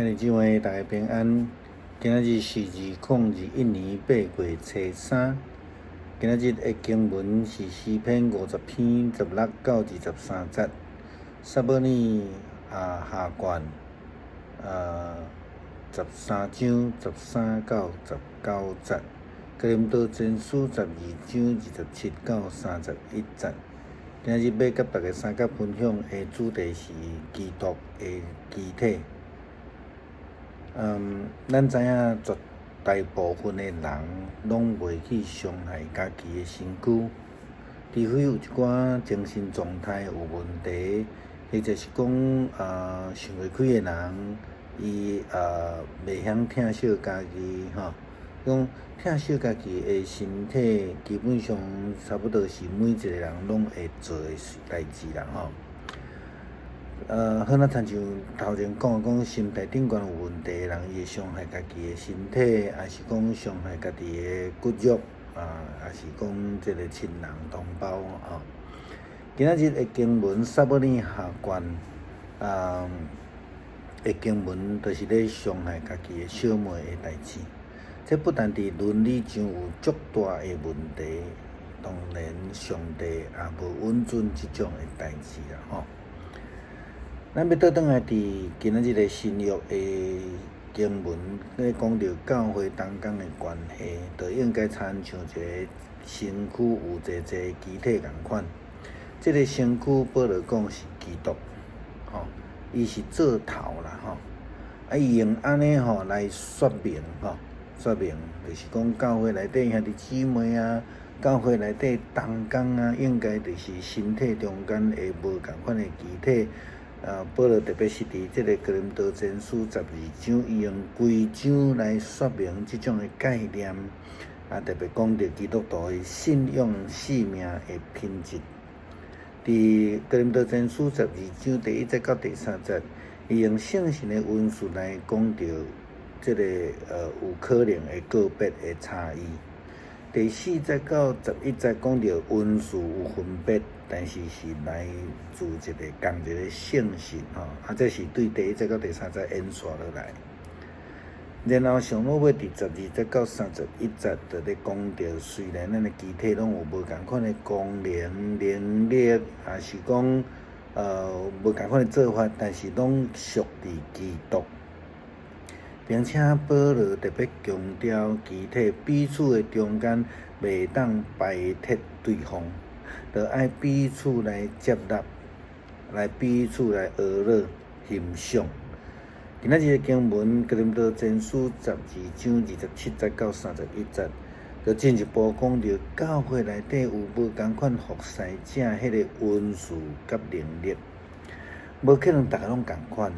兄弟姊妹，大家平安。今仔日是2021年8月初三。今仔日的經文是詩篇50篇16到23節。撒母耳下卷13章13到19節。哥林多前書12章27到31節。今仔日欲佮大家相佮分享的主題是基督的肢體。咱知影絕大部分的人攏袂去傷害家己的身軀，除非有一寡精神狀態有問題，或者是講想袂開的人，伊袂曉疼惜家己吼。講疼惜家己的身體，基本上差不多是每一個人攏會做的代誌啦吼。好若親像頭前講的，講心態頂懸有問題的人，伊會傷害家己的身體，抑是講傷害家己的骨肉，抑是講這個親人同胞吼。今仔日的經文撒母耳下卷的經文，就是咧傷害家己的小妹的代誌。這不但佇倫理上有足大的問題，當然上帝也無允准這種的代誌啦吼。咱欲倒轉來佇今仔日的新約的經文，咧講著教會同工的關係，就應該親像一个身軀有濟濟肢體仝款。這个身軀保羅講是基督，吼，伊是做頭啦，吼。伊用按呢吼來說明，吼，說明就是講教會內底兄弟姊妹啊，教會內底同工啊，應該就是身體中間的無仝款的肢體。保羅特別是佇這个哥林多前書十二章，伊用規章來說明這種的概念，特別講著基督徒的信仰生命的品質。佇哥林多前書十二章第1節到第3節，伊用聖神的恩賜來講著這个有可能的個別的差異。第4節到11節講著恩賜有分別，但是是來自一个仝一个聖神吼，這是對第1節到第3節延續落來。然後上落尾佇12節到31節，就咧講著，雖然咱的肢體攏有無仝款的功能、能力，抑是講無仝款的做法，但是攏屬佇基督。並且保羅特別強調，肢體彼此的中間袂當排斥對方，著愛彼此來接納，來彼此來學樂欣賞。今仔日的經文，哥林多前書12章27節到31節，就進一步講著教會內底有無仝款服侍者彼个恩賜佮能力，無可能逐个攏仝款。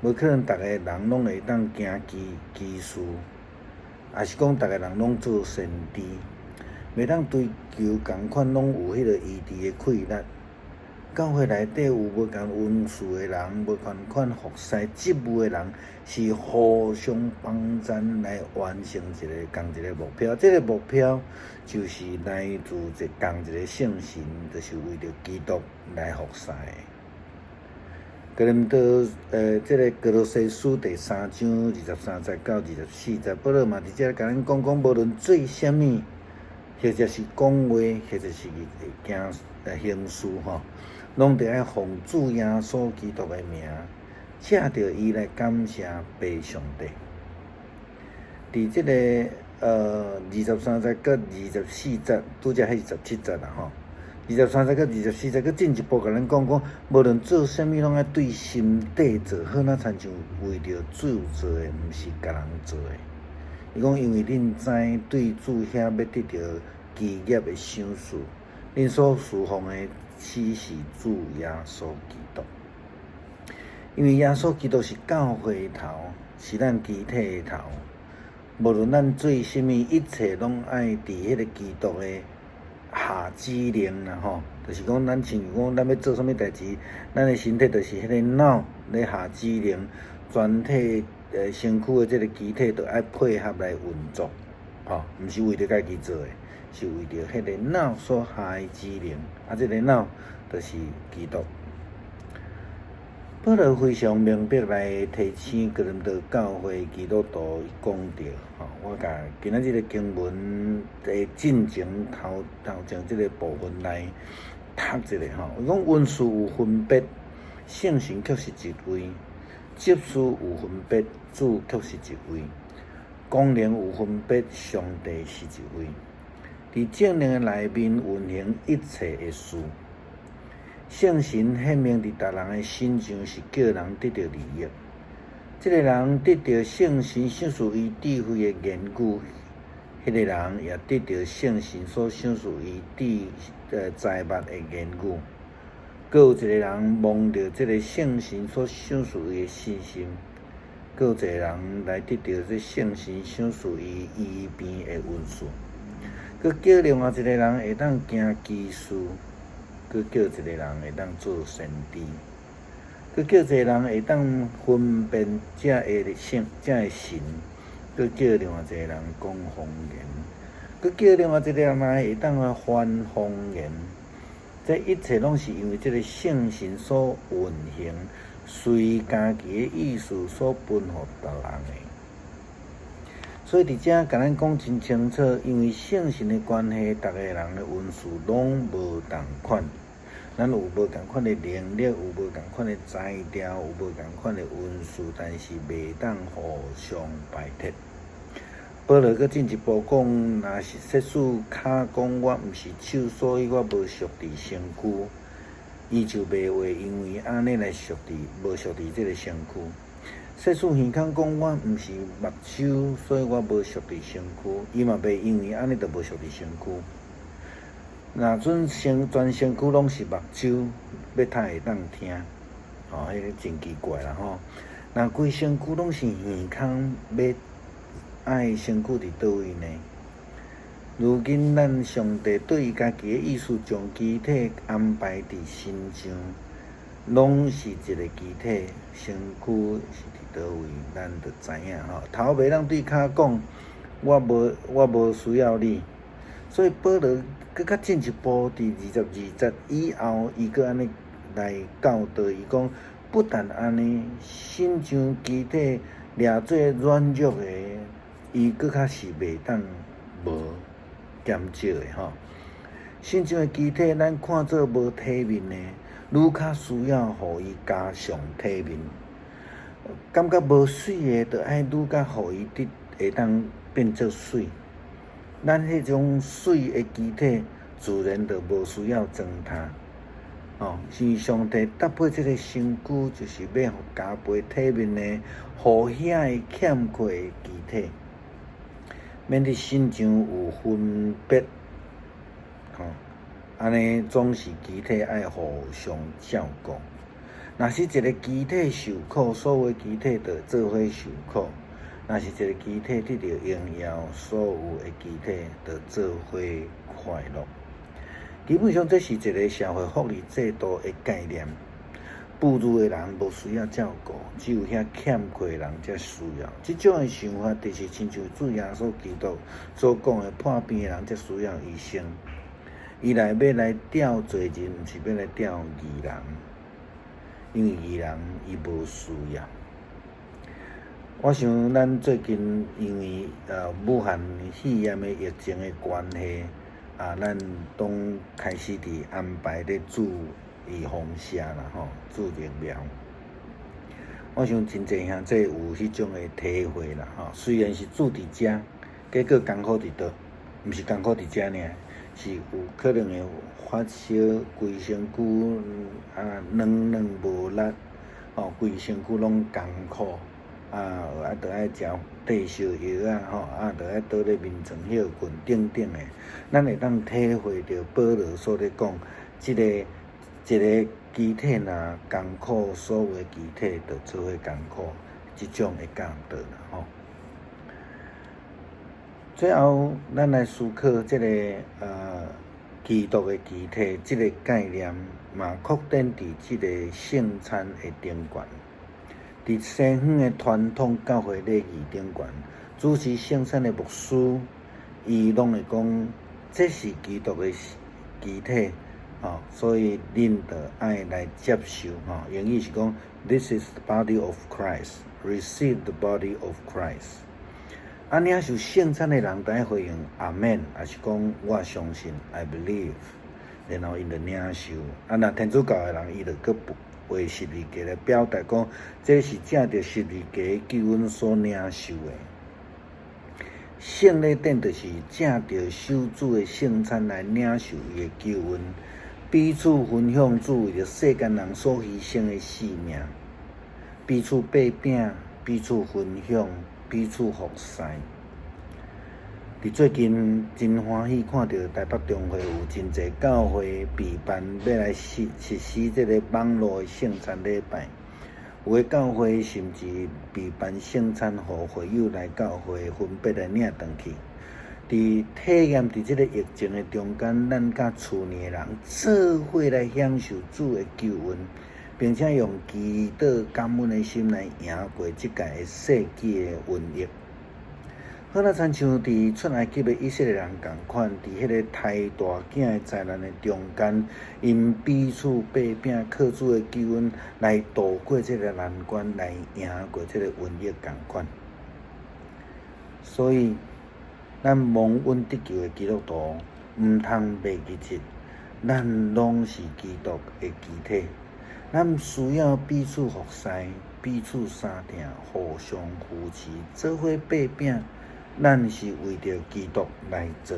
無可能逐个人攏會當行奇奇事，抑是講逐个人攏做先知，袂當追求仝款攏有彼个醫治的氣力。教會內底有無仝恩賜的人，無仝款服侍職務的人，是互相幫贊來完成一个仝一个目標。這个目標就是來自一仝一个聖神，就是為著基督來服侍。哥林多，這个歌羅西書第3章23節到24節，保羅嘛佇遮共咱講講，無論做啥物，或者是講話，或者是行行事吼，攏著愛奉主耶穌基督的名，藉著伊來感謝父上帝。佇這个23節佮24節，拄才彼是17節啦吼。23節佮24節，閣進一步共咱講講，無論做啥物，攏愛對心底做，好若親像為著主做的，毋是共人做的。伊講，因為恁知對主遐欲得著基業的賞賜，恁所事奉的豈是主耶穌基督？因為耶穌基督是教會的頭，是咱肢體的頭。無論咱做啥物，一切攏愛佇彼个基督的下指令啦吼，就是講咱親像講咱欲做啥物代誌，咱的身體就是彼個腦咧下指令，全體身軀的這个肢體都愛配合來運作，吼，毋是為著家己做的，是為著彼個腦所下的指令，這个腦就是基督。保羅非常明白來提醒哥林多教會基督徒講著，吼，我共今仔日的經文的進前頭頭前這個部分來讀一下吼。伊講恩賜有分別，聖神卻是一位；職事有分別，主卻是一位；功能有分別，上帝是一位。佇眾人的內面運行一切的事。聖神顯明佇逐人的身上，是叫人得著利益。這个人得著聖神賞賜伊智慧的言語，彼个人也得著聖神所賞賜伊智財物的言語。閣有一个人蒙著這个聖神所賞賜伊的信心，閣有一個人來得著這聖神賞賜伊醫病的恩賜。閣叫另外一個人會當行奇事。閣叫一个人會當做先知，閣叫一个人會當分辨這个聖、這个神，閣叫另外一個人講方言，閣叫另外一個人來會當來翻方言。這一切攏是因為這个聖神所運行，隨家己的意思所分予逐人的。所以佇遮共咱講真清楚，因為聖神的關係，逐个人的恩賜攏無仝款。咱有無仝款的能力，有無仝款的才調，有無仝款的恩賜，但是袂當互相排斥。保羅閣進一步講，若是設使跤講我毋是手，所以我無屬佇身軀，伊就袂會因為按呢來屬佇無屬佇這个身軀。設使耳孔講我毋是目睭，所以我無屬佇身軀，伊嘛袂因為按呢就無屬佇身軀。若準身全身軀攏是目睭，欲通會當聽，吼，彼个真奇怪啦吼。若規身軀攏是耳孔，欲愛身軀佇佗位呢？如今咱上帝對伊家己的意思，將肢體安排佇身上，攏是一个肢體，身軀是佇佗位，咱就知影吼。頭袂當對跤講，我無需要你。所以保羅閣較進一步，佇22節以後，伊閣按呢來教導伊講，不但按呢，身上肢體掠做軟弱的，伊閣較是袂當無減少的吼。身上的肢體，咱看做無體面的，愈較需要予伊加上體面。感覺無媠的，就愛愈較予伊得會當變做媠。咱彼種媠的肢體，自然就無需要糟蹋。哦，是上帝搭配這个身軀，就是欲予加倍體面的，予遐个欠缺的肢體，免得身上有分別。吼，按呢總是肢體愛互相照顧。若是一个肢體受苦，所有肢體就做伙受苦；若是一个肢體得著榮耀，所有的肢體就做伙快樂。基本上，這是一个社會福利制度的概念。富裕的人無需要照顧，只有遐欠缺的人才需要。這種的想法，就是親像主耶穌基督所講的：破病的人才需要醫生。伊來欲來召罪人，毋是欲來召義人，因為義人伊無需要。我想咱最近因為武漢肺炎的疫情的關係，啊，咱攏開始佇安排咧注預防射啦，吼，注疫苗。我想真濟兄弟有彼種的體會啦，吼。雖然是住佇遮，結果艱苦佇佗？毋是艱苦佇遮爾，是有可能會發燒，規身軀啊軟軟無力，吼，規身軀攏艱苦。啊，著愛食退燒藥啊，吼，啊，著愛倒咧眠床歇睏等等的，咱會當體會著保羅所咧講，這个一个肢體若艱苦，所有的肢體就做伙艱苦，這種的教導啦，吼。最後，咱來思考這个基督的肢體這个概念，嘛擴展佇這个聖餐的頂懸。佇西方的傳統教會禮儀頂懸，主持聖餐的牧師，伊攏會講，這是基督的肢體，吼，所以恁著愛來接受吼。英語是講，This is the body of Christ, receive the body of Christ。啊，領受聖餐的人著愛回應阿們，抑是講我相信，I believe。然後𪜶就領受。啊，若天主教的人，伊就閣畫十字架來表達講，這是藉著十字架救恩所領受的。聖禮典就是藉著守主的聖餐來領受伊的救恩，彼此分享主為著世間人所犧牲的性命，彼此擘餅，彼此分享，彼此服侍。佇最近真歡喜看著台北中會有真濟教會備辦欲來實施這个網路的聖餐禮拜，有的教會甚至備辦聖餐，予會友來教會分別來領轉去。佇體驗佇這个疫情的中間，咱佮厝內的人做伙來享受主的救恩，並且用祈禱感恩的心來贏過這屆的世紀的瘟疫。好若親像佇出埃及的以色列人仝款，佇彼个刣大囝的災難的中間，𪜶彼此擘餅，靠主的救恩來渡過這个難關，來贏過這个瘟疫仝款。所以，咱蒙恩得救的基督徒，毋通袂記得，咱攏是基督的肢體，咱需要彼此服侍，彼此相疼，互相扶持，做伙擘餅。咱是為著基督來做。